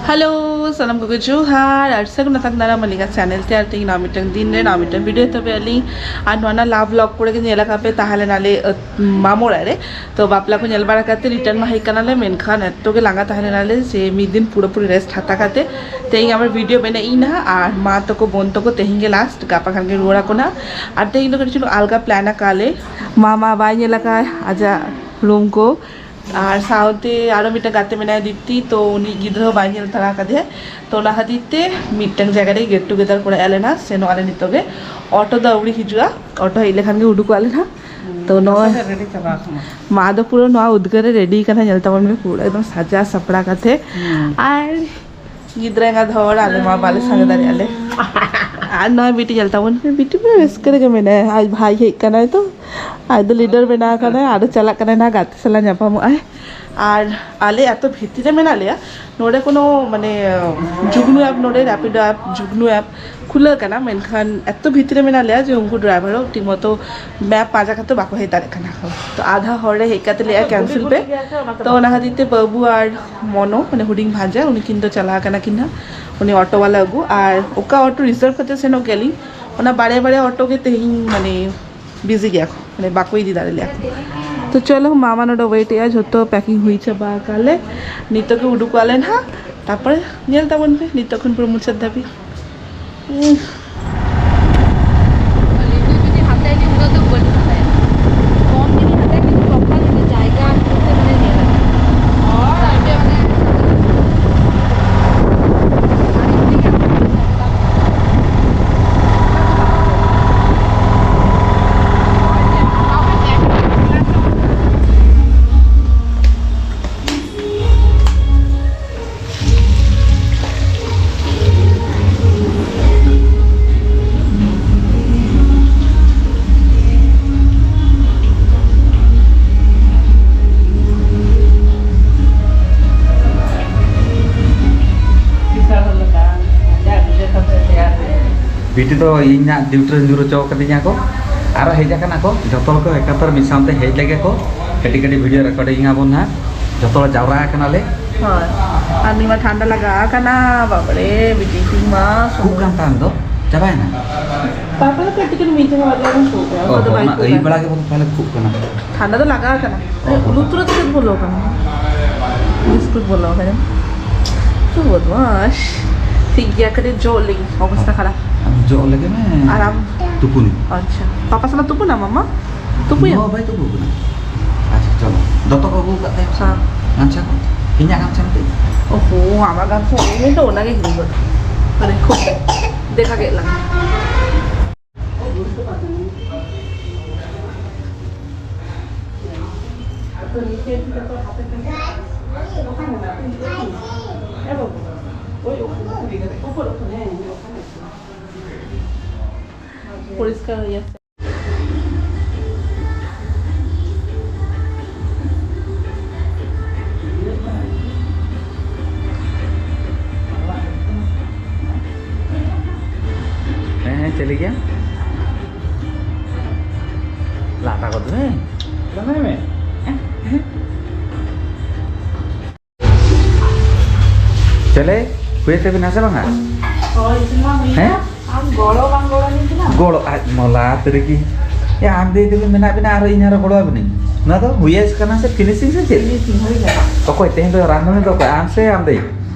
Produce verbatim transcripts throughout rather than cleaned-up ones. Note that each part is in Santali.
ᱦᱮᱞᱳ, ᱥᱟᱱᱟᱢ ᱠᱚᱜᱮ ᱡᱚᱦᱟᱨ ᱟᱨ ᱥᱟᱹᱜᱩᱱ ᱟᱛᱟᱝ ᱫᱟᱨᱟᱢ ᱟᱹᱞᱤᱧᱟᱜ ᱪᱮᱱᱮᱞ ᱛᱮ᱾ ᱟᱨ ᱛᱮᱦᱮᱧ ᱱᱟᱣᱟ ᱢᱤᱫᱴᱟᱝ ᱫᱤᱱ ᱨᱮ ᱱᱟᱣᱟ ᱢᱤᱫᱴᱟᱝ ᱵᱷᱤᱰᱤᱭᱳ ᱛᱚᱵᱮ ᱟᱹᱞᱤᱧ ᱟᱨ ᱱᱚᱣᱟ ᱨᱮᱱᱟᱜ ᱞᱟᱵᱷ ᱵᱞᱚᱜ ᱠᱚᱨᱮ ᱜᱮ ᱧᱮᱞ ᱟᱠᱟᱫ ᱯᱮ ᱛᱟᱦᱮᱸ ᱞᱮᱱᱟᱞᱮ, ᱟᱹᱛ-, ᱢᱟᱢᱚ ᱚᱲᱟᱜ ᱨᱮ᱾ ᱛᱚ ᱵᱟᱯᱞᱟ ᱠᱚ ᱧᱮᱞ ᱵᱟᱲᱟ ᱠᱟᱛᱮ ᱨᱤᱴᱟᱨᱱ ᱢᱟ ᱦᱮᱡ ᱠᱟᱱᱟᱞᱮ, ᱢᱮᱱᱠᱷᱟᱱ ᱮᱛᱚ ᱜᱮ ᱞᱟᱸᱜᱟ ᱛᱟᱦᱮᱸ ᱞᱮᱱᱟᱞᱮ ᱡᱮ ᱢᱤᱫ ᱫᱤᱱ ᱯᱩᱨᱟᱹᱯᱩᱨᱤ ᱨᱮᱥᱴ ᱦᱟᱛᱟᱣ ᱠᱟᱛᱮ ᱛᱮᱦᱮᱧ ᱟᱵᱟᱨ ᱵᱷᱤᱰᱤᱭᱳ ᱵᱮᱱᱟᱣ ᱤᱧ ᱱᱟᱦᱟᱜ᱾ ᱟᱨ ᱢᱟ ᱛᱟᱠᱚ ᱵᱳᱱ ᱛᱟᱠᱚ ᱛᱮᱦᱮᱧ ᱜᱮ ᱞᱟᱥᱴ, ᱜᱟᱯᱟ ᱠᱷᱟᱱ ᱜᱮ ᱨᱩᱣᱟᱹᱲ ᱟᱠᱚ ᱱᱟᱦᱟᱜ᱾ ᱟᱨ ᱛᱮᱦᱮᱧ ᱫᱚ ᱠᱟᱹᱴᱤᱡ ᱪᱩᱞᱩᱝ ᱟᱞᱜᱟ ᱯᱞᱟᱱ ᱟᱠᱟᱫ ᱞᱮ, ᱢᱟ ᱢᱟ ᱵᱟᱭ ᱧᱮᱞ ᱟᱠᱟᱫ ᱟᱡᱟᱜ ᱨᱩᱢ ᱠᱚ᱾ ᱟᱨ ᱥᱟᱶᱛᱮ ᱟᱨᱚ ᱢᱤᱫᱴᱟᱝ ᱜᱟᱛᱮ ᱢᱮᱱᱟᱭᱟ ᱫᱤᱯᱛᱤ, ᱛᱚ ᱩᱱᱤ ᱜᱤᱫᱽᱨᱟᱹ ᱦᱚᱸ ᱵᱟᱭ ᱧᱮᱞ ᱛᱟᱨᱟ ᱟᱠᱟᱫᱮᱭᱟ᱾ ᱛᱚ ᱚᱱᱟ ᱠᱷᱟᱹᱛᱤᱨ ᱛᱮ ᱢᱤᱫᱴᱟᱝ ᱡᱟᱭᱜᱟ ᱨᱮ ᱜᱮᱴ ᱴᱩᱜᱮᱫᱟᱨ ᱠᱚᱨᱟᱣ ᱟᱞᱮ ᱱᱟ, ᱥᱮᱱᱚᱜ ᱟᱞᱮ ᱱᱤᱛᱚᱜ ᱜᱮ᱾ ᱚᱴᱳ ᱫᱚ ᱟᱹᱣᱲᱤ ᱦᱤᱡᱩᱜᱼᱟ, ᱚᱴᱳ ᱦᱮᱡ ᱞᱮᱠᱷᱟᱱ ᱜᱮ ᱩᱰᱩᱠᱚᱜ ᱟᱞᱮ ᱱᱟ᱾ ᱛᱚ ᱱᱚᱜᱼᱚᱭ ᱟᱯᱮ ᱫᱚ ᱨᱮᱰᱤ ᱪᱟᱵᱟ ᱟᱠᱟᱱᱟ᱾ ᱢᱟ ᱫᱚ ᱯᱩᱨᱟᱹ ᱱᱚᱣᱟ ᱩᱫᱽᱜᱟᱹᱨ ᱨᱮ ᱨᱮᱰᱤ ᱠᱟᱱᱟ, ᱧᱮᱞ ᱛᱟᱵᱚᱱ ᱢᱮ ᱯᱩᱨᱟᱹ ᱮᱠᱫᱚᱢ ᱥᱟᱡᱟᱣ ᱥᱟᱯᱲᱟᱣ ᱠᱟᱛᱮ᱾ ᱦᱩᱸ᱾ ᱟᱨ ᱜᱤᱫᱽᱨᱟᱹ ᱮᱸᱜᱟᱛ ᱦᱚᱲ ᱟᱞᱮ ᱢᱟ ᱵᱟᱞᱮ ᱥᱟᱸᱜᱮ ᱫᱟᱲᱮᱭᱟᱜᱼᱟ ᱞᱮ᱾ ᱟᱨ ᱱᱚᱣᱟ ᱵᱤᱴᱤ ᱧᱮᱞ ᱛᱟᱵᱚᱱ ᱯᱮ, ᱵᱤᱴᱤ ᱯᱩᱨᱟᱹ ᱨᱟᱹᱥᱠᱟᱹ ᱨᱮᱜᱮ ᱢᱮᱱᱟᱭᱟ᱾ ᱟᱡ ᱵᱷᱟᱭ ᱦᱮᱡ ᱠᱟᱱᱟᱭ ᱛᱚ, ᱟᱡ ᱫᱚ ᱞᱤᱰᱟᱨ ᱵᱮᱱᱟᱣ ᱠᱟᱱᱟᱭ, ᱟᱨ ᱪᱟᱞᱟᱜ ᱠᱟᱱᱟᱭ ᱱᱟᱦᱟᱜ ᱜᱟᱛᱮ ᱥᱟᱞᱟᱜ ᱧᱟᱯᱟᱢᱚᱜ ᱟᱭ᱾ ᱟᱨ ᱟᱞᱮ ᱮᱛᱚ ᱵᱷᱤᱛᱤᱨ ᱨᱮ ᱢᱮᱱᱟᱜ ᱞᱮᱭᱟ, ᱱᱚᱰᱮ ᱠᱳᱱᱳ ᱢᱟᱱᱮ ᱡᱩᱜᱽᱱᱩ ᱮᱯ, ᱱᱚᱰᱮ ᱨᱮᱯᱤᱰᱳ ᱮᱯ, ᱡᱩᱜᱽᱱᱩ ᱮᱯ ᱠᱷᱩᱞᱟᱹᱣ ᱠᱟᱱᱟ, ᱢᱮᱱᱠᱷᱟᱱ ᱮᱛᱚ ᱵᱷᱤᱛᱤᱨ ᱨᱮ ᱢᱮᱱᱟᱜ ᱞᱮᱭᱟ ᱡᱮ ᱩᱱᱠᱩ ᱰᱨᱟᱭᱵᱷᱟᱨ ᱦᱚᱸ ᱴᱷᱤᱠ ᱢᱚᱛᱚ ᱢᱮᱯ ᱯᱟᱸᱡᱟ ᱠᱟᱛᱮ ᱵᱟᱠᱚ ᱦᱮᱡ ᱫᱟᱲᱮᱭᱟᱜ ᱠᱟᱱᱟ ᱠᱚ᱾ ᱛᱚ ᱟᱫᱷᱟ ᱦᱚᱨ ᱨᱮ ᱦᱮᱡ ᱠᱟᱛᱮ ᱞᱟᱹᱭᱮᱜᱼᱟ ᱠᱮᱱᱥᱮᱞ ᱯᱮ᱾ ᱛᱚ ᱚᱱᱟ ᱠᱷᱟᱹᱛᱤᱨ ᱛᱮ ᱵᱟᱹᱵᱩ ᱟᱨ ᱢᱚᱱᱳ, ᱢᱟᱱᱮ ᱦᱩᱰᱤᱧ ᱵᱷᱟᱸᱡᱟ, ᱩᱱᱠᱤᱱ ᱫᱚ ᱪᱟᱞᱟᱣ ᱠᱟᱱᱟ ᱠᱤᱱ ᱦᱟᱸᱜ ᱩᱱᱤ ᱚᱴᱳ ᱵᱟᱞᱟ ᱟᱹᱜᱩ᱾ ᱟᱨ ᱚᱠᱟ ᱚᱴᱳ ᱨᱤᱡᱟᱨᱵᱷ ᱠᱟᱛᱮ ᱥᱮᱱᱚᱜ ᱜᱮᱭᱟᱞᱤᱧ, ᱚᱱᱟ ᱵᱟᱨᱭᱟ ᱵᱟᱨᱭᱟ ᱚᱴᱳ ᱜᱮ ᱛᱮᱦᱮᱧ ᱢᱟᱱᱮ ᱵᱤᱡᱤ ᱜᱮᱭᱟ ᱠᱚ, ᱢᱟᱱᱮ ᱵᱟᱠᱚ ᱤᱫᱤ ᱫᱟᱲᱮ ᱞᱮᱭᱟ ᱠᱚ᱾ ᱛᱚ ᱪᱚᱞᱚ, ᱢᱟᱢᱟ ᱱᱚᱰᱮ ᱣᱮᱴ ᱮᱜᱼᱟ, ᱡᱷᱚᱛᱚ ᱯᱮᱠᱤᱝ ᱦᱩᱭ ᱪᱟᱵᱟ ᱟᱠᱟᱫ ᱞᱮ᱾ ᱱᱤᱛᱚᱜ ᱜᱮ ᱩᱰᱩᱠᱚᱜ ᱟᱞᱮ ᱱᱟᱦᱟᱜ, ᱛᱟᱨᱯᱚᱨᱮ ᱧᱮᱞ ᱛᱟᱵᱚᱱ ᱯᱮ ᱱᱤᱛᱚᱜ ᱠᱷᱚᱱ ᱯᱩᱨᱟᱹ ᱢᱩᱪᱟᱹᱫ ᱫᱷᱟᱹᱵᱤᱡ᱾ ᱞᱤᱴᱩ ᱡᱩᱫᱤ ᱦᱟᱛᱟᱭᱟ, ᱩᱱᱟᱹᱜ ᱫᱚ ᱵᱟᱹᱧ ᱦᱟᱛᱟᱭᱟ᱾ ᱠᱚᱢ ᱡᱩᱫᱤ ᱦᱟᱛᱟᱭᱟ, ᱠᱤᱱᱛᱩ ᱯᱨᱚᱯᱟᱨ ᱡᱩᱫᱤ ᱡᱟᱭᱜᱟ ᱦᱤᱥᱟᱹᱵ ᱛᱮ ᱢᱟᱱᱮ ᱧᱮᱞᱟ᱾ ᱛᱟᱨᱯᱚᱨᱮ ᱢᱟᱱᱮ ᱵᱤᱴᱤ ᱫᱚ ᱤᱧᱟᱹᱜ ᱰᱤᱭᱩᱴᱤ ᱨᱮ ᱧᱩᱨ ᱦᱚᱪᱚ ᱠᱟᱫᱤᱧᱟ ᱠᱚ, ᱟᱨᱚ ᱦᱮᱡ ᱟᱠᱟᱱᱟ ᱠᱚ, ᱡᱚᱛᱚ ᱦᱚᱲ ᱠᱚ ᱮᱠᱟᱛᱚᱨ ᱢᱤᱫ ᱥᱟᱶᱛᱮ ᱦᱮᱡ ᱞᱮᱜᱮ ᱠᱚ, ᱠᱟᱹᱴᱤᱡ ᱠᱟᱹᱴᱤᱡ ᱵᱷᱤᱰᱤᱭᱳ ᱨᱮᱠᱚᱨᱰᱤᱝ ᱟᱵᱚᱱ ᱱᱟᱦᱟᱜ, ᱡᱚᱛᱚ ᱦᱚᱲ ᱡᱟᱣᱨᱟ ᱟᱠᱟᱱᱟᱞᱮ᱾ ᱦᱳᱭ᱾ ᱟᱨ ᱱᱩᱭ ᱢᱟ ᱴᱷᱟᱱᱰᱟ ᱞᱟᱜᱟᱣ ᱟᱠᱟᱱᱟ, ᱵᱟᱵᱟᱨᱮ, ᱵᱤᱴᱤ ᱛᱤᱧ ᱢᱟ ᱠᱷᱩᱜ ᱥᱩᱱᱩᱢ᱾ ᱠᱟᱱ ᱛᱟᱦᱮᱸᱫ ᱫᱚ, ᱪᱟᱵᱟᱭᱮᱱᱟ? ᱯᱟᱯᱟ ᱫᱚ ᱠᱟᱹᱴᱤᱡ ᱠᱟᱹᱴᱤᱡ ᱢᱤᱫ ᱡᱚᱠᱷᱚᱱ ᱵᱟᱨ ᱡᱚᱠᱷᱚᱱ ᱠᱷᱩᱜ ᱠᱟᱱᱟ, ᱚ, ᱚᱱᱠᱟ ᱫᱚ ᱵᱟᱭ ᱚᱱᱟ ᱠᱷᱩᱜ ᱟᱹᱭᱩᱵ ᱠᱟᱱᱟ᱾ ᱵᱮᱲᱟ ᱜᱮ ᱵᱚᱞᱮ ᱛᱟᱦᱚᱞᱮ ᱠᱷᱩᱜ ᱠᱟᱱᱟ᱾ ᱴᱷᱟᱱᱰᱟ ᱫᱚ ᱞᱟᱜᱟᱣ ᱟᱠᱟᱱᱟ᱾ ᱚ, ᱚ᱾ ᱞᱩᱛᱩᱨ ᱨᱮ ᱪᱮᱫ ᱵᱚᱞᱚ ᱟᱠᱟᱱᱟ? ᱵᱤᱥᱠᱩᱴ ᱵᱚᱞᱚ ᱟᱠᱟᱱᱟ᱾ ᱛᱚ ᱵᱚᱫᱢᱟᱥ᱾ ᱴᱷᱤᱠ ᱜᱮᱭᱟ, ᱠᱟᱹᱴᱤᱡ ᱡᱚᱜ ᱞᱟᱹᱜᱤᱫ, ᱚᱵᱚᱥᱛᱟ ᱠᱷᱟᱨᱟᱯ᱾ ᱟᱢ ᱡᱚᱜ ᱞᱮᱜᱮ ᱢᱮ᱾ ᱟᱨ ᱟᱢ? ᱛᱩᱯᱩᱱ᱾ ᱟᱪᱪᱷᱟ, ᱯᱟᱯᱟ ᱥᱟᱞᱟᱜ ᱛᱩᱯᱩᱱᱟᱢ ᱟᱢ ᱢᱟ? ᱛᱩᱯᱩᱭᱟᱢ? ᱱᱚᱣᱟ ᱵᱟᱭ ᱛᱩᱯᱩ ᱠᱟᱱᱟ᱾ ᱟᱪᱪᱷᱟ, ᱪᱚᱞᱚ᱾ ᱫᱚᱛᱚ ᱠᱚ ᱟᱹᱜᱩ ᱠᱟᱜ ᱛᱟᱭᱟ᱾ ᱦᱮᱸ᱾ ᱜᱟᱢᱪᱷᱟ ᱠᱚ? ᱤᱧᱟᱹᱜ ᱜᱟᱢᱪᱷᱟ ᱢᱤᱫᱴᱤᱡ? ᱳᱦᱳ, ᱟᱢᱟᱜ ᱜᱟᱢᱪᱷᱟ ᱤᱧ ᱫᱚ ᱚᱱᱟᱜᱮ ᱦᱤᱲᱤᱧ ᱜᱚᱫ᱾ ᱢᱟᱱᱮ ᱠᱷᱩᱵ ᱫᱮᱠᱷᱟ ᱠᱮᱫ ᱞᱟᱝ᱾ পরিষ্কার হয়ে যাচ্ছে। ᱦᱮᱸ, ᱦᱮᱸ, ᱪᱮᱫ ᱞᱟᱹᱭ ᱠᱮᱜᱼᱟ? ᱞᱟᱴᱟ ᱠᱚᱫᱚ, ᱦᱮᱸ? ᱞᱟᱴᱟᱭ ᱢᱮ᱾ ᱪᱮᱞᱮ, ᱦᱩᱭᱮᱱ ᱛᱟᱵᱤᱱᱟ ᱥᱮ ᱵᱟᱝᱟ? ᱦᱳᱭ, ᱤᱥᱤᱱ ᱢᱟ ᱦᱩᱭᱱᱟ᱾ ᱦᱮᱸ? ᱟᱢ ᱜᱚᱲᱚ ᱵᱟᱝ ᱜᱚᱲᱚ ᱟᱹᱧ ᱠᱟᱱᱟ? ᱜᱚᱲᱚ, ᱟᱡ ᱢᱚᱞᱟ ᱛᱮᱨᱮᱜᱤ᱾ ᱭᱟ, ᱟᱢ ᱫᱟᱹᱭ ᱛᱟᱵᱤᱱ ᱢᱮᱱᱟᱜ ᱵᱤᱱᱟ, ᱟᱨᱚ ᱤᱧ ᱟᱨᱚ ᱜᱚᱲᱚ ᱟᱵᱤᱱᱟᱹᱧ᱾ ᱱᱚᱣᱟ ᱫᱚ ᱦᱩᱭᱮᱥ ᱠᱟᱱᱟ ᱥᱮ finishing ᱥᱮ ᱪᱮᱫ? Finishing ᱦᱩᱭ ᱠᱟᱱᱟ᱾ ᱚᱠᱚᱭ ᱛᱮᱦᱮᱧ ᱫᱚ ᱨᱟᱸᱫᱷᱩᱱᱤ ᱫᱚ ᱚᱠᱚᱭ, ᱟᱢ ᱥᱮ ᱟᱢ ᱫᱟᱹᱭ?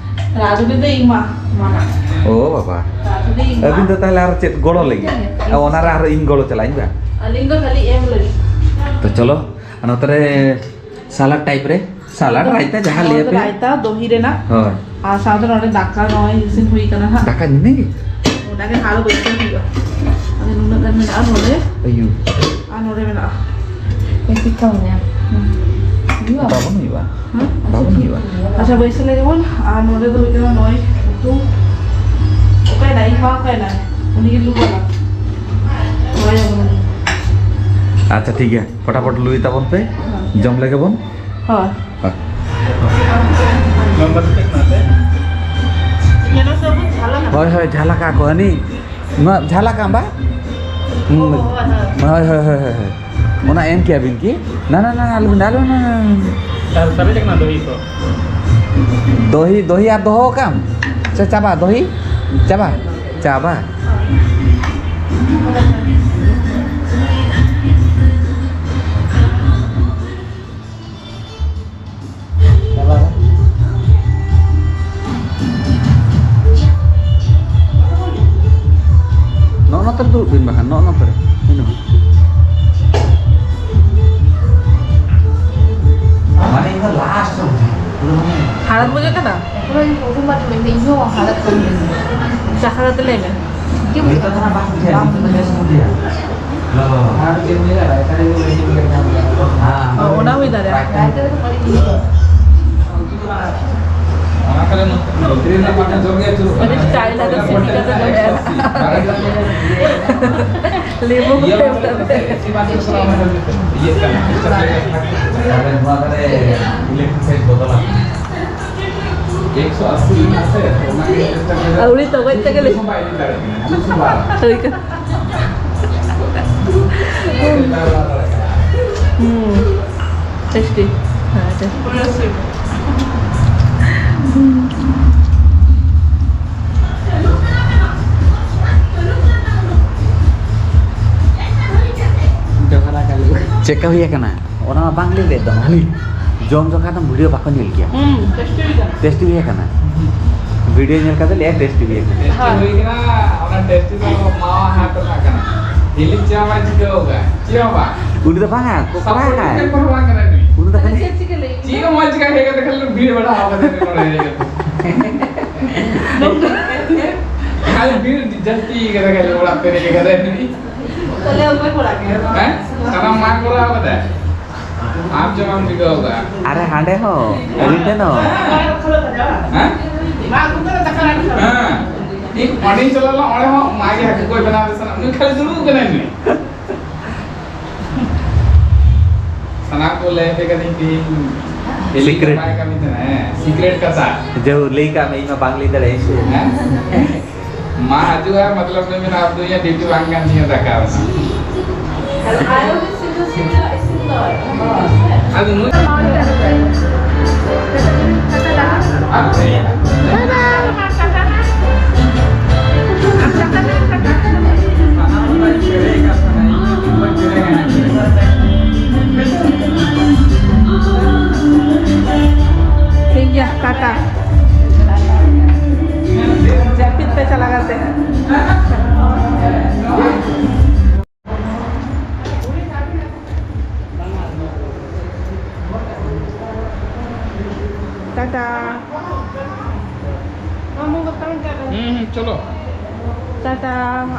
ᱨᱟᱸᱫᱷᱩᱱᱤ ᱫᱚ ᱤᱧ ᱢᱟ, ᱢᱟᱱᱟ᱾ ᱚ ᱵᱟᱵᱟ᱾ ᱨᱟᱸᱫᱷᱩᱱᱤ ᱤᱧ ᱢᱟ᱾ ᱟᱹᱵᱤᱱ ᱫᱚ ᱛᱟᱦᱞᱮ ᱟᱨᱚ ᱪᱮᱫ ᱜᱚᱲᱚ ᱞᱟᱹᱜᱤᱫ? ᱤᱧ ᱜᱮ᱾ ᱚᱱᱟᱨᱮ ᱟᱨᱚ ᱤᱧ ᱜᱚᱲᱚ ᱪᱟᱞᱟᱜ ᱤᱧ ᱵᱟ? ᱟᱹᱞᱤᱧ ᱫᱚ ᱠᱷᱟᱹᱞᱤ ᱮᱢ ᱞᱟᱹᱜᱤᱫ᱾ ᱛᱚ ᱪᱚᱞᱚ, ᱱᱚᱛᱮ ᱨᱮ ᱥᱟᱞᱟᱰ type ᱨᱮ, ᱥᱟᱞᱟᱰ, ᱨᱟᱭᱛᱟ, ᱡᱟᱦᱟᱸ ᱞᱟᱹᱭ ᱟᱯᱮ᱾ ᱨᱟᱭᱛᱟ, ᱫᱚᱦᱤ ᱨᱮᱱᱟᱜ᱾ ᱦᱳᱭ᱾ ᱟᱨ ᱥᱟᱶᱛᱮ ᱱᱚᱰᱮ ᱫᱟᱠᱟ ᱱᱚᱜᱼᱚᱭ ᱤᱥᱤᱱ ᱦᱩᱭ ᱠᱟᱱᱟ ᱦᱟᱸᱜ᱾ ᱫᱟᱠᱟ ᱱᱤᱱᱟᱹᱜ ᱜᱮ? ᱚᱱᱟᱜᱮ ᱦᱟᱸᱜ ᱟᱨᱚ ᱵᱟᱹᱭᱥᱟᱹᱣ ᱦᱩᱭᱩᱜᱼᱟ᱾ ᱟᱫᱚ ᱱᱩᱱᱟᱹᱜ ᱜᱟᱱ ᱢᱮᱱᱟᱜᱼᱟ ᱱᱚᱰᱮ᱾ ᱟᱭᱩ᱾ ᱟᱨ ᱱᱚᱰᱮ ᱢᱮᱱᱟᱜᱼᱟ᱾ ᱵᱮᱥᱤ ᱠᱟᱢ ᱧᱟᱢ᱾ ᱦᱩᱸ᱾ ᱦᱩᱭᱩᱜᱼᱟ? ᱵᱟᱵᱚᱱ ᱦᱩᱭᱩᱜᱼᱟ᱾ ᱦᱮᱸ? ᱵᱟᱵᱚᱱ ᱦᱩᱭᱩᱜᱼᱟ᱾ ᱟᱪᱪᱷᱟ, ᱵᱟᱹᱭᱥᱟᱹᱣ ᱞᱮᱜᱮ ᱵᱚᱱ᱾ ᱟᱨ ᱱᱚᱰᱮ ᱫᱚ ᱦᱩᱭᱩᱜ ᱠᱟᱱᱟ ᱱᱚᱜᱼᱚᱭ ᱩᱛᱩ᱾ ᱚᱠᱟᱭᱮᱱᱟᱭ? ᱤᱧ ᱢᱟ ᱚᱠᱟᱭᱮᱱᱟᱭ? ᱩᱱᱤ ᱜᱮ ᱞᱩ ᱠᱟᱱᱟ᱾ ᱦᱳᱭ, ᱦᱳᱭ᱾ ᱟᱪᱪᱷᱟ, ᱴᱷᱤᱠ ᱜᱮᱭᱟ᱾ ᱯᱷᱚᱴᱟᱯᱷᱚᱴ ᱞᱩᱭ ᱛᱟᱵᱚᱱ ᱯᱮ᱾ ᱦᱮᱸ᱾ ᱡᱚᱢ ᱞᱮᱜᱮ ᱵᱚᱱ᱾ ᱦᱳᱭ᱾ ᱦᱳᱭ᱾ ᱦᱳᱭ, ᱦᱳᱭ, ᱡᱷᱟᱞᱟᱠᱟ ᱠᱚ ᱦᱟᱹᱱᱤ᱾ ᱱᱚᱣᱟ ᱡᱷᱟᱞᱟᱠᱟ ᱵᱟ? ᱦᱩᱸ᱾ ᱦᱳᱭ, ᱦᱳᱭ, ᱦᱳᱭ, ᱦᱳᱭ᱾ ᱚᱱᱟ ᱮᱢ ᱠᱮᱭᱟ ᱵᱤᱱ ᱠᱤ? ᱱᱟ, ᱱᱟ, ᱱᱟ, ᱟᱞᱚ ᱵᱤᱱ, ᱟᱞᱚ, ᱱᱟ, ᱱᱟ, ᱱᱟ᱾ ᱟᱨ ᱥᱟᱨᱮᱡ ᱟᱠᱟᱱᱟ ᱫᱚᱦᱤ ᱠᱚ᱾ ᱫᱚᱦᱤ, ᱫᱚᱦᱤ ᱟᱨ ᱫᱚᱦᱚ ᱠᱟᱢ? ᱥᱮ ᱪᱟᱵᱟ? ᱫᱚᱦᱤ? ᱪᱟᱵᱟ? ᱪᱟᱵᱟ᱾ ᱱᱚᱜᱼᱚ ᱱᱚᱛᱮ ᱨᱮ ᱫᱩᱲᱩᱵ ᱵᱤᱱ ᱵᱟᱠᱷᱟᱱ, ᱱᱚᱜᱼᱚ ᱱᱚᱛᱮ ᱨᱮ᱾ ᱤᱱᱟᱹ᱾ ᱢᱟᱱᱮ ᱤᱧ ᱫᱚ last ᱨᱮ ᱵᱩᱡᱷᱟᱹᱣ᱾ ᱦᱟᱲᱟᱢ ᱵᱩᱡᱷᱟᱹᱜ ᱠᱟᱱᱟ? ᱯᱩᱨᱟᱹ ᱤᱧ ᱯᱨᱚᱛᱷᱚᱢ ᱵᱟᱨ ᱪᱟᱞᱟᱜ ᱤᱧ ᱫᱚ, ᱤᱧ ᱦᱚᱸ ᱦᱟᱞᱚᱛ ᱠᱷᱚᱱ ᱜᱮ᱾ ᱪᱟᱠᱷᱟ ᱠᱟᱛᱮ ᱞᱟᱹᱭ ᱢᱮ᱾ ᱱᱤᱛᱚᱜ ᱫᱚ ᱱᱟᱜ ᱵᱟᱝ ᱵᱩᱡᱷᱟᱹᱜᱼᱟ, ᱱᱤᱛᱚᱜ ᱫᱚ ᱵᱮᱥ ᱵᱩᱡᱷᱟᱹᱜᱼᱟ᱾ ᱞᱚᱞᱚ, ᱞᱚᱞᱚ᱾ ᱟᱨ ᱪᱮᱫ ᱮᱢ ᱞᱟᱹᱭᱟ, ᱮᱠᱟᱞ ᱜᱮ ᱵᱟᱹᱧ ᱵᱩᱡᱷᱟᱹᱣ ᱧᱟᱢ ᱮᱫᱟ᱾ ᱦᱮᱸ᱾ ᱚ, ᱚᱱᱟ ᱦᱩᱭ ᱫᱟᱲᱮᱭᱟᱜᱼᱟ᱾ ᱚᱱᱟ ᱠᱷᱟᱹᱞᱤ ᱱᱚᱛᱮ ᱵᱷᱤᱛᱨᱤ ᱨᱮᱱᱟᱜ ᱯᱟᱴᱟ ᱡᱚᱢ ᱜᱮ ᱟᱹᱪᱩᱨᱚᱜ ᱠᱟᱱᱟ᱾ ᱟᱹᱰᱤ style ᱟᱛᱮ ᱥᱤᱯᱤ ᱠᱟᱛᱮ ᱡᱚᱢ ᱮᱫᱟ᱾ ᱵᱟᱨᱚ ᱡᱚᱱ ᱜᱮ ᱞᱮᱵᱩ ᱤᱭᱟᱹ ᱠᱚ ᱵᱟᱝ ᱮᱢ ᱠᱟᱛᱮ᱾ ᱮᱥᱤ ᱵᱟᱝ ᱪᱟᱞᱟᱣ ᱠᱟᱱᱟ, ᱤᱭᱟᱹᱜ ᱠᱟᱱᱟ, ᱰᱤᱥᱴᱟᱨᱵ ᱞᱮᱠᱟ᱾ ᱟᱨ ᱱᱚᱣᱟ ᱫᱷᱟᱨᱮ electric light ᱵᱚᱫᱚᱞ ᱟᱠᱟᱱᱟ᱾ ᱮᱠᱥᱚ ᱟᱥᱤ ᱢᱮᱱᱟᱜ ᱥᱮ, ᱚᱱᱟ ᱜᱮ ᱪᱮᱥᱴᱟ ᱠᱮᱫᱟ᱾ ᱟᱹᱣᱲᱤ ᱛᱚᱜᱚᱡ ᱛᱮᱜᱮ ᱞᱮ ᱦᱚᱸ ᱵᱟᱭ ᱤᱫᱤ ᱫᱟᱲᱮᱭᱟᱜ ᱠᱟᱱᱟ, ᱦᱟᱹᱥᱩ ᱵᱟᱲᱟ᱾ ᱦᱳᱭ ᱠᱟᱱᱟ᱾ ᱥᱮᱛᱟ ᱵᱟᱲᱟ ᱫᱟᱲᱮᱭᱟᱜ ᱠᱟᱱᱟ᱾ ᱦᱩᱸ, tasty᱾ ᱦᱮᱸ, tasty᱾ ᱪᱮᱫ ᱞᱮᱠᱟ ᱦᱩᱭ ᱟᱠᱟᱱᱟ? ᱚᱱᱟ ᱢᱟ ᱵᱟᱝ ᱞᱤᱧ ᱞᱟᱹᱭᱮᱫ ᱫᱚ, ᱦᱟᱹᱱᱤ ᱡᱚᱢ ᱡᱚᱠᱷᱟᱡ ᱫᱚ video ᱵᱟᱠᱚ ᱧᱮᱞ ᱜᱮᱭᱟ᱾ ᱦᱩᱸ, tasty ᱦᱩᱭ ᱟᱠᱟᱱᱟ᱾ Tasty ᱦᱩᱭ ᱟᱠᱟᱱᱟ᱾ Video ᱧᱮᱞ ᱠᱟᱛᱮ ᱞᱟᱹᱭᱟ tasty ᱦᱩᱭ ᱟᱠᱟᱱᱟ᱾ Tasty ᱦᱩᱭ ᱠᱟᱱᱟ, ᱚᱱᱟ tasty ᱫᱚ ᱢᱟᱣᱟᱜ ᱦᱟᱛ ᱨᱮᱱᱟᱜ ᱠᱟᱱᱟ᱾ ᱦᱤᱞᱤ ᱪᱮᱫ ᱦᱚᱸ ᱵᱟᱭ ᱪᱤᱠᱟᱹᱣ ᱠᱟᱜᱼᱟ, ᱪᱮᱫ ᱦᱚᱸ ᱵᱟᱝ᱾ ᱩᱱᱤ ᱫᱚ ᱵᱟᱝᱟ, ᱠᱚᱠᱲᱟ ᱥᱟᱯᱳᱨᱴ ᱠᱟᱭ᱾ ᱢᱮᱢᱵᱟᱨ ᱵᱟᱝ ᱠᱟᱱᱟᱭ ᱱᱩᱭ᱾ ᱩᱱᱤ ᱫᱚ ᱠᱷᱟᱹᱞᱤ ᱪᱮᱫ ᱪᱤᱠᱟᱹ ᱞᱟᱹᱜᱤᱫ? ᱪᱮᱫ ᱦᱚᱸ ᱵᱟᱭ ᱪᱤᱠᱟ, ᱦᱮᱡ ᱠᱟᱛᱮ ᱠᱷᱟᱹᱞᱤ ᱵᱷᱤᱲ ᱵᱟᱲᱟ ᱟᱠᱟᱫᱟᱭ ᱱᱚᱰᱮ ᱦᱮᱡ ᱠᱟᱛᱮ᱾ ᱠᱷᱟᱹᱞᱤ ᱵᱷᱤᱲ ᱡᱟᱹᱥᱛᱤ ᱠᱟᱫᱟ, ᱠᱷᱟᱹᱞᱤ ᱚᱲᱟᱜ ᱯᱮᱨᱮᱡ ᱠᱟᱫᱟᱭ ᱱᱩᱭ᱾ ᱛᱟᱦᱞᱮ ᱚᱠᱚᱭ ᱠᱚᱲᱟ ᱜᱮ? ᱦᱮᱸ? ᱥᱟᱱᱟᱢ ᱢᱟ ᱠᱚᱨᱟᱣ ᱠᱟᱫᱟ᱾ ᱟᱢ ᱪᱮᱫ ᱵᱟᱢ ᱪᱤᱠᱟᱹᱣ ᱠᱟᱜᱼᱟ? ᱟᱨᱮ ᱦᱟᱸᱰᱮ ᱦᱚᱸ, ᱩᱱᱤ ᱴᱷᱮᱱ ᱦᱚᱸ᱾ ᱦᱮᱸ? ᱦᱮᱸ᱾ ᱤᱧ ᱚᱸᱰᱮᱧ ᱪᱟᱞᱟᱣ ᱞᱮᱱᱟ, ᱚᱸᱰᱮ ᱦᱚᱸ ᱢᱟ ᱜᱮ ᱦᱟᱹᱠᱩ ᱠᱚᱭ ᱵᱮᱱᱟᱣ ᱫᱮ ᱥᱟᱱᱟ, ᱩᱱᱤ ᱠᱷᱟᱹᱞᱤ ᱫᱩᱲᱩᱵ ᱠᱟᱱᱟᱭ ᱱᱩᱭ᱾ ᱥᱟᱱᱟᱢ ᱠᱚ ᱞᱟᱹᱭ ᱟᱯᱮ ᱠᱟᱹᱱᱟᱹᱧ ᱛᱮᱦᱮᱧ ᱦᱤᱞᱤ secret᱾ ᱵᱟᱭ ᱠᱟᱹᱢᱤ ᱠᱟᱱᱟ, ᱦᱮᱸ, secret ᱠᱟᱛᱷᱟ᱾ ᱡᱮ ᱞᱟᱹᱭ ᱠᱟᱜ ᱢᱮ, ᱤᱧ ᱢᱟ ᱵᱟᱝ ᱞᱟᱹᱭ ᱫᱟᱲᱮᱭᱟᱜᱼᱟ ᱤᱧ ᱥᱮ᱾ ᱦᱮᱸ? ᱢᱟ ᱦᱤᱡᱩᱜᱼᱟ, ᱢᱚᱛᱞᱚᱵ ᱱᱩᱭ ᱢᱮᱱᱟ, "ᱟᱵᱫᱩ ᱤᱧᱟᱹᱜ duty ᱵᱟᱝ ᱠᱟᱱ ᱛᱤᱧᱟᱹ, ᱫᱟᱠᱟ ᱩᱛᱩ᱾" ᱟᱫᱚ ᱱᱩᱭ ᱴᱷᱤᱠ ᱜᱮᱭᱟ, ᱴᱟᱴᱟ᱾ ᱡᱟᱹᱯᱤᱫ ᱯᱮ ᱪᱟᱞᱟᱣ ᱠᱟᱛᱮ᱾ ᱴᱟᱴᱟ᱾ ᱦᱩᱸ, ᱦᱩᱸ, ᱪᱚᱞᱚ᱾ ᱴᱟᱴᱟ,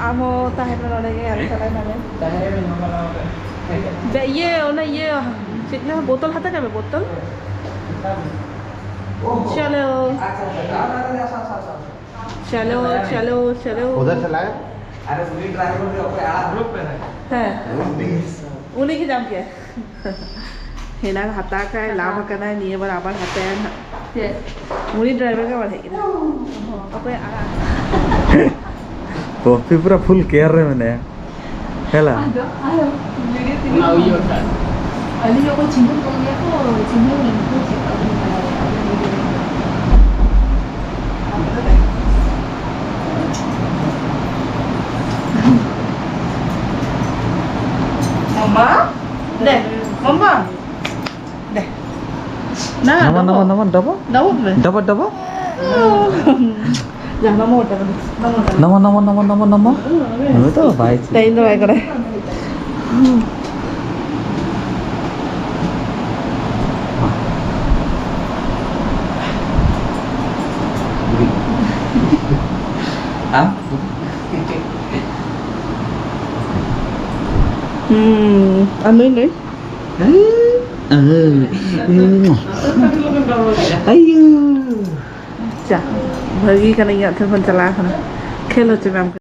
ᱟᱢ ᱦᱚᱸ ᱛᱟᱦᱮᱱ ᱢᱮ ᱱᱚᱰᱮ ᱜᱮ, ᱟᱞᱮ ᱥᱟᱞᱟᱜ ᱱᱚᱰᱮ᱾ ᱫᱮ, ᱤᱭᱟᱹ, ᱚᱱᱟ ᱤᱭᱟᱹ, ᱪᱮᱫ ᱞᱟᱹᱭᱟ, ᱵᱳᱛᱚᱞ ᱦᱟᱛᱟᱣ ᱠᱟᱜ ᱢᱮ, ᱵᱳᱛᱚᱞ᱾ ᱪᱚᱞᱚ᱾ ᱪᱚᱞᱚ, ᱪᱚᱞᱚ, ᱪᱚᱞᱚ᱾ ᱩᱫᱷᱟᱨ ᱪᱟᱞᱟᱜ ᱦᱮᱸ᱾ ᱩᱱᱤ ᱜᱮ ᱧᱟᱢ ᱠᱮᱫᱟᱭ᱾ ᱦᱮᱱᱟᱝ ᱦᱟᱛᱟᱣ ᱠᱟᱭ, ᱞᱟᱵᱷ ᱟᱠᱟᱱᱟᱭ, ᱱᱤᱭᱟᱹ ᱵᱟᱨ ᱟᱵᱟᱨ ᱦᱟᱛᱟᱭᱟ ᱱᱟᱦᱟᱜ᱾ ᱪᱮᱫ? ᱩᱱᱤ ᱰᱨᱟᱭᱵᱷᱟᱨ ᱜᱮ ᱟᱵᱟᱨ ᱦᱮᱡ ᱠᱮᱫᱟ᱾ ᱚᱠᱚᱭ ᱟᱲᱟᱜ? ᱯᱚᱯᱤ ᱯᱩᱨᱟᱹ ᱯᱷᱩᱞ ᱠᱮᱭᱟᱨ ᱨᱮ ᱢᱮᱱᱟᱭᱟ᱾ ᱦᱮᱞᱟ᱾ ᱟᱫᱚ, ᱟᱫᱚ, ᱵᱷᱤᱰᱤᱭᱳ ᱛᱤᱱᱟᱹᱜ ᱚᱱᱟ ᱩᱭᱦᱟᱹᱨ ᱠᱷᱟᱱ᱾ ᱟᱹᱞᱤᱧ ᱚᱠᱚᱭ ᱪᱤᱱᱦᱟᱹ ᱠᱚ ᱜᱮᱭᱟ ᱠᱚ, ᱪᱤᱱᱦᱟᱹ ᱩᱱᱠᱩ ᱪᱮᱫ ᱠᱚ ᱵᱟᱲᱟᱭᱟ, ᱟᱫᱚ ᱵᱷᱤᱰᱤᱭᱳ ᱨᱮ᱾ ᱢᱟᱢᱟ, ᱫᱮ, ᱢᱟᱢᱟ, ᱫᱮ᱾ ᱱᱟ, ᱱᱟᱢᱟ, ᱰᱚᱵᱚᱜ᱾ ᱱᱟᱢᱟ, ᱱᱟᱢᱟ, ᱰᱚᱵᱚᱜ᱾ ᱰᱚᱵᱚᱜ ᱢᱮ᱾ ᱰᱚᱵᱚᱜ, ᱰᱚᱵᱚᱜ᱾ ᱡᱟ, ᱱᱟᱢᱟ ᱚᱴᱟ ᱠᱟᱱᱟ᱾ ᱱᱟᱢᱟ, ᱱᱟᱢᱟ, ᱱᱟᱢᱟ, ᱱᱟᱢᱟ, ᱱᱟᱢᱟ᱾ ᱱᱩᱭ ᱫᱚ ᱵᱟᱭ ᱪᱮᱫ᱾ ᱛᱮᱦᱮᱧ ᱫᱚ ᱵᱟᱭ ᱠᱚᱨᱟᱣ᱾ ᱟᱢ? ᱦᱩᱸ, ᱟᱨ ᱱᱩᱭ, ᱱᱩᱭ? ᱟᱭᱳ᱾ ᱪᱟ, ᱵᱷᱟᱹᱜᱤ ᱠᱟᱱᱟ, ᱤᱧᱟᱹᱜ ᱴᱷᱮᱱ ᱠᱷᱚᱱ ᱪᱟᱞᱟᱣ ᱠᱟᱱᱟ᱾ ᱠᱷᱮᱞ ᱦᱚᱪᱚ ᱢᱮ ᱟᱢ᱾